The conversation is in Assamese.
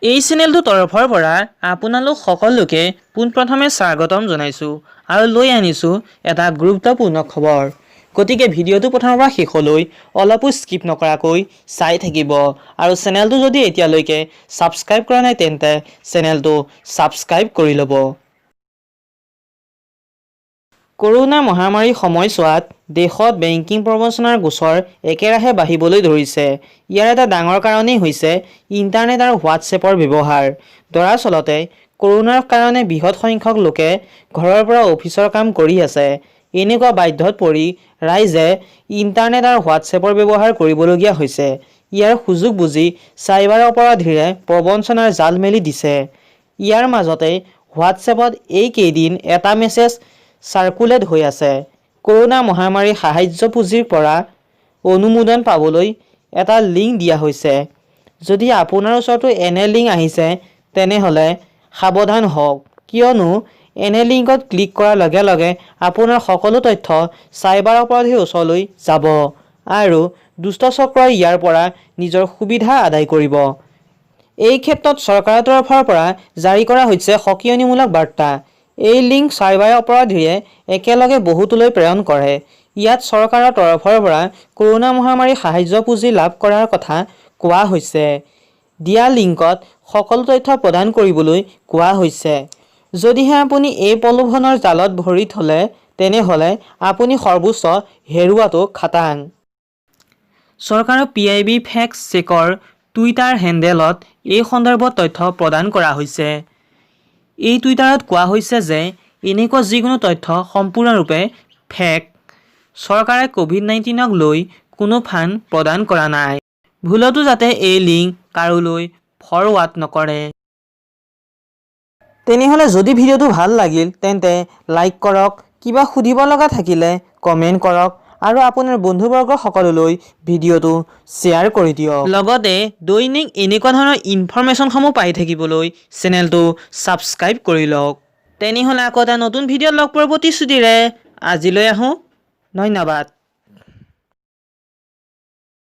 এই চেনেলটোৰ তৰফৰ পৰা আপোনালোক সকলোকে পোনপ্ৰথমে স্বাগতম জনাইছোঁ আৰু লৈ আনিছোঁ এটা গুৰুত্বপূৰ্ণ খবৰ। গতিকে ভিডিঅ'টো প্ৰথমৰ পৰা শেষলৈ অলপো স্কিপ নকৰাকৈ চাই থাকিব আৰু চেনেলটো যদি এতিয়ালৈকে ছাবস্ক্ৰাইব কৰা নাই, তেন্তে চেনেলটো ছাবস্ক্ৰাইব কৰি ল'ব। কৰোণা মহামাৰীৰ সময়ছোৱাত দেশত বেংকিং প্ৰৱঞ্চনাৰ গোচৰ একেৰাহে বাঢ়িবলৈ ধৰিছে। ইয়াৰ এটা ডাঙৰ কাৰণেই হৈছে ইণ্টাৰনেট আৰু হোৱাটছএপৰ ব্যৱহাৰ। দৰাচলতে কৰোণাৰ কাৰণে বৃহৎ সংখ্যক লোকে ঘৰৰ পৰা অফিচৰ কাম কৰি আছে। এনেকুৱা বাধ্যত পৰি ৰাইজে ইণ্টাৰনেট আৰু হোৱাটছএপৰ ব্যৱহাৰ কৰিবলগীয়া হৈছে। ইয়াৰ সুযোগ বুজি চাইবাৰ অপৰাধীয়ে প্ৰৱঞ্চনাৰ জাল মেলি দিছে। ইয়াৰ মাজতে হোৱাটছএপত এইকেইদিন এটা মেছেজ চাৰ্কুলেট হৈ আছে। কৰোণা মহামাৰীৰ সাহায্য পুঁজিৰ পৰা অনুমোদন পাবলৈ এটা লিংক দিয়া হৈছে। যদি আপোনাৰ ওচৰতো এনে লিংক আহিছে, তেনেহ'লে সাৱধান হওক, কিয়নো এনে লিংকত ক্লিক কৰাৰ লগে লগে আপোনাৰ সকলো তথ্য চাইবাৰ অপৰাধীৰ ওচৰলৈ যাব আৰু দুষ্ট চক্ৰই ইয়াৰ পৰা নিজৰ সুবিধা আদায় কৰিব। এই ক্ষেত্ৰত চৰকাৰৰ তৰফৰ পৰা জাৰি কৰা হৈছে সকীয়নিমূলক বাৰ্তা। এই লিংক চাইবাৰ অপৰাধীয়ে একেলগে বহুতলৈ প্ৰেৰণ কৰে। ইয়াত চৰকাৰৰ তৰফৰ পৰা কৰোণা মহামাৰীৰ সাহায্য পুঁজি লাভ কৰাৰ কথা কোৱা হৈছে। দিয়া লিংকত সকলো তথ্য প্ৰদান কৰিবলৈ কোৱা হৈছে। যদিহে আপুনি এই প্ৰলোভনৰ জালত ভৰি থলে, তেনেহ'লে আপুনি সৰ্বস্ব হেৰুওৱাটো খাটাং। চৰকাৰৰ পিআইবি ফেক্ট চেকৰ টুইটাৰ হেণ্ডেলত এই সন্দৰ্ভত তথ্য প্ৰদান কৰা হৈছে। এই টুইটাৰত কোৱা হৈছে যে এনেকুৱা যিকোনো তথ্য সম্পূৰ্ণৰূপে ফেক। চৰকাৰে ক'ভিড-19ক লৈ কোনো ফাণ্ড প্ৰদান কৰা নাই। ভুলতো যাতে এই লিংক কাৰোলৈ ফৰৱাৰ্ড নকৰে। তেনেহ'লে যদি ভিডিঅ'টো ভাল লাগিল, তেন্তে লাইক কৰক, কিবা সুধিব লগা থাকিলে কমেণ্ট কৰক আৰু আপোনাৰ বন্ধুবৰ্গ সকলোলৈ ভিডিঅ'টো শ্বেয়াৰ কৰি দিয়ক। লগতে দৈনিক এনেকুৱা ধৰণৰ ইনফৰমেশ্যনসমূহ পাই থাকিবলৈ চেনেলটো ছাবস্ক্ৰাইব কৰি লওক। তেনেহ'লে আকৌ এটা নতুন ভিডিঅ'ত লগ পোৱাৰ প্ৰতিশ্ৰুতিৰে আজিলৈ আহোঁ। ধন্যবাদ।